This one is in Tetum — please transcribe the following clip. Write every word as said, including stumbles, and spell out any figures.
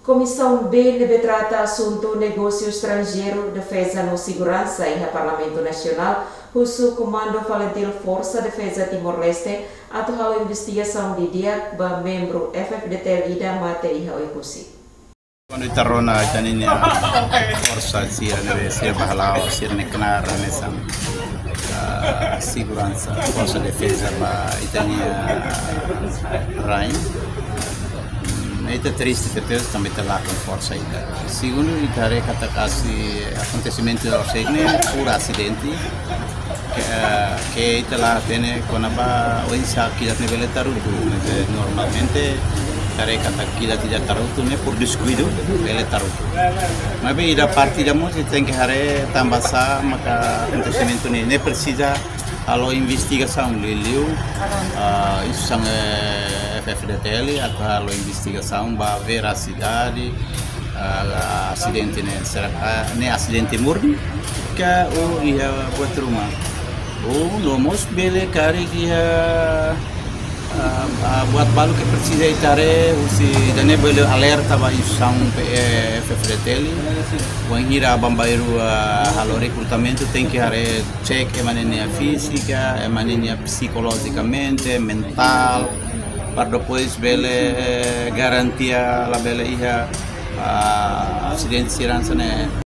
Komisaun B ne'ebé trata asuntu negósiu estranjeiru, defeza no seguransa iha Parlamentu Nasionál husu Komandu Falintil Forsa Defeza Timor-Leste atu halo investigasaun didi'ak ba membru F-FDTL ida mate iha Oekusi. Kuandu ita rona ita-nia forsa sira ne'ebé sira bá hala'o sira-nia knaar hanesan, ah, seguransa, forsa defeza ba ita-nia rain. Hmm, ita triste tebes, tanba ita lakon forsa ida. Segundu, ita haree katak akontesimentu orsida ne'e pura asidente. Ke, eh, ke ita la hatene kona-ba oinsá kilat ne'e bele tarutu. Maibé normalmente ita haree katak kilat ida tarutu ne'e por deskuidu bele tarutu. Maibé ida parte ida mós ita tenke haree tanba sá maka akontesimentu ne'e, ne'e presiza halo investigasaun liuliu, ah, instituisaun, eh, F-FDTL atu halo investigasaun ba verasidade, ah, asidente ne'e, será ka ne'e asidente murni ka ou iha buat ruma. Ou no mós bele karik iha, ah, ah, buat balu ke presiza ita haree, husi ida-ne'e bele alerta ba instituisaun P F, F-FDTL. Wainhira bambairu, ah, halo rekrutamentu tenke haree cek ema ne'e nia fízika, ema ne'e nia psikolojikamente, mentál, para depois bele, eh, garantia labele iha, ah, asidente sira hanesan ne'e.